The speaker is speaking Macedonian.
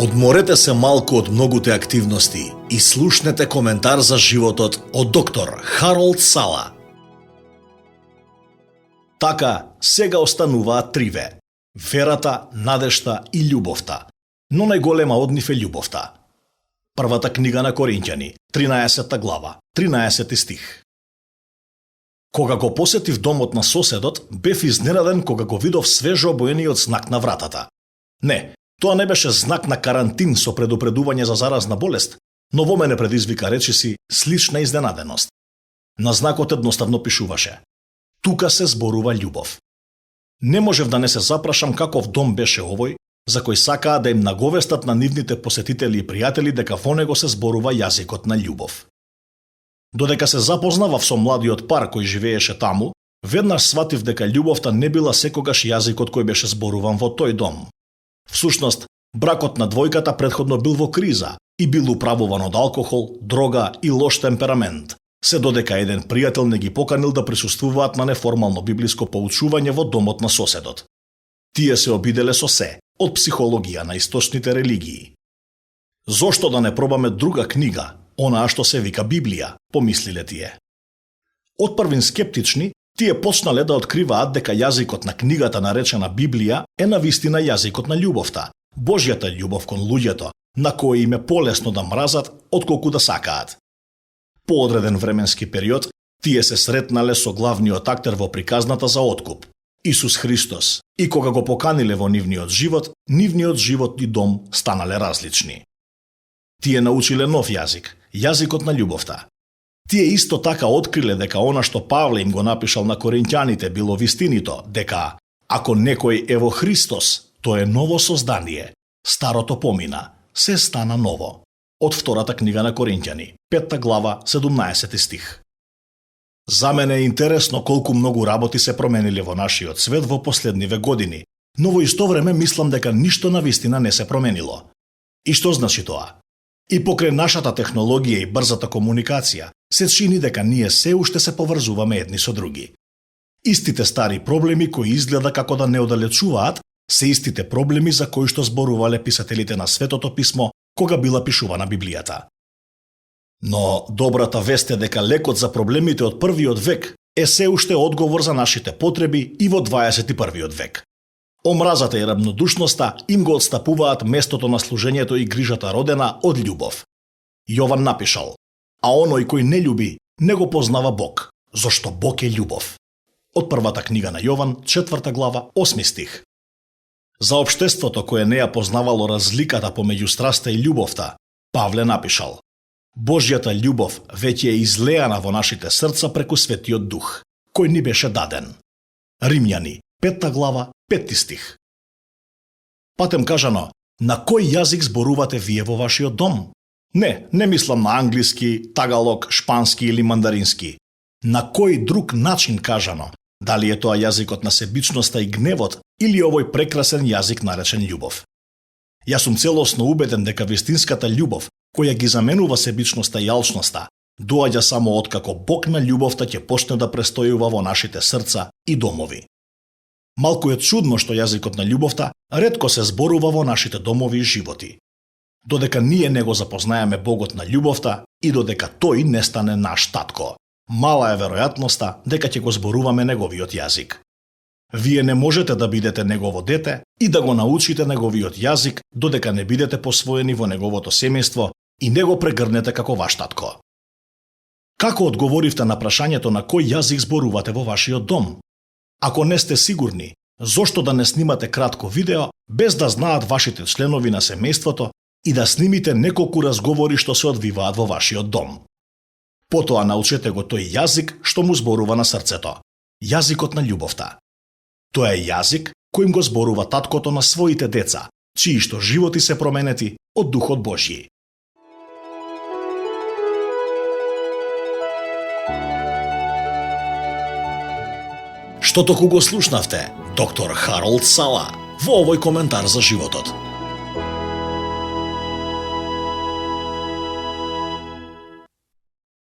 Одморете се малку од многуте активности и слушнете коментар за животот од доктор Харолд Сала. Така, сега остануваат триве: верата, надежта и љубовта. Но најголема од нив е љубовта. Првата книга на Коринќани, 13 глава, 13 стих. Кога го посетив домот на соседот, бев изненаден кога го видов свежо обоениот знак на вратата. Не, тоа не беше знак на карантин со предупредување за заразна болест, но во мене предизвика речиси слична изненаденост. На знакот едноставно пишуваше: тука се зборува љубов. Не можев да не се запрашам каков дом беше овој, за кој сакаа да им наговестат на нивните посетители и пријатели дека во него се зборува јазикот на љубов. Додека се запознавав со младиот пар кој живееше таму, веднаш сватив дека љубовта не била секогаш јазикот кој беше зборуван во тој дом. Всушност, бракот на двојката претходно бил во криза и бил управуван од алкохол, дрога и лош темперамент, се додека еден пријател не ги поканил да присуствуваат на неформално библиско поучување во домот на соседот. Тие се обиделе со се, од психологија на источните религии. Зошто да не пробаме друга книга, онаа што се вика Библија, помислиле тие. Отпрвин скептични, тие почнале да откриваат дека јазикот на книгата наречена Библија е навистина јазикот на љубовта, Божјата љубов кон луѓето, на кои им е полесно да мразат отколку да сакаат. По одреден временски период, тие се сретнале со главниот актер во приказната за откуп, Исус Христос, и кога го поканиле во нивниот живот и дом станале различни. Тие научиле нов јазик, јазикот на љубовта. Тие исто така откриле дека она што Павле им го напишал на Коринќаните било вистинито, дека ако некој е во Христос, тој е ново создание, старото помина, се стана ново. Од втората книга на Коринќани, 5 глава, 17 стих. За мене е интересно колку многу работи се промениле во нашиот свет во последниве години, но во исто време мислам дека ништо навистина не се променило. И што значи тоа? И покрај нашата технологија и брзата комуникација, се чини дека ние се уште се поврзуваме едни со други. Истите стари проблеми кои изгледа како да не оддалечуваат, се истите проблеми за кои што зборувале писателите на Светото писмо кога била пишувана Библијата. Но добрата вест е дека лекот за проблемите од првиот век е се уште одговор за нашите потреби и во 21. век. Омразата и равнодушноста им го отстапуваат местото на служењето и грижата родена од љубов. Јован напишал: а оној кој не љуби, не го познава Бог, зашто Бог е љубов. Од првата книга на Јован, 4 глава, 8 стих. За општеството кое не ја познавало разликата помеѓу страста и љубовта, Павле напишал: Божјата љубов веќе е излеана во нашите срца преку Светиот Дух, кој ни беше даден. Римјани, 5 глава, 5 стих. Патем кажано, на кој јазик зборувате вие во вашиот дом? Не мислам на англиски, тагалог, шпански или мандарински. На кој друг начин кажано, дали е тоа јазикот на себичноста и гневот или овој прекрасен јазик наречен љубов? Јас сум целосно убеден дека вистинската љубов, која ги заменува себичноста и алчноста, доаѓа само откако Бог на љубовта ќе почне да престојува во нашите срца и домови. Малку е чудно што јазикот на љубовта ретко се зборува во нашите домови и животи. Додека ние не го запознаеме Богот на љубовта и додека тој не стане наш татко, мала е веројатноста дека ќе го зборуваме неговиот јазик. Вие не можете да бидете негово дете и да го научите неговиот јазик додека не бидете посвоени во неговото семејство и не го прегрнете како ваш татко. Како одговоривте на прашањето на кој јазик зборувате во вашиот дом? Ако не сте сигурни, зошто да не снимате кратко видео без да знаат вашите членови на семејството и да снимите неколку разговори што се одвиваат во вашиот дом? Потоа научете го тој јазик што му зборува на срцето. Јазикот на љубовта. Тоа е јазик кој го зборува таткото на своите деца, чии што животи се променети од Духот Божји. Што току го слушнавте, доктор Харолд Сала, во овој коментар за животот.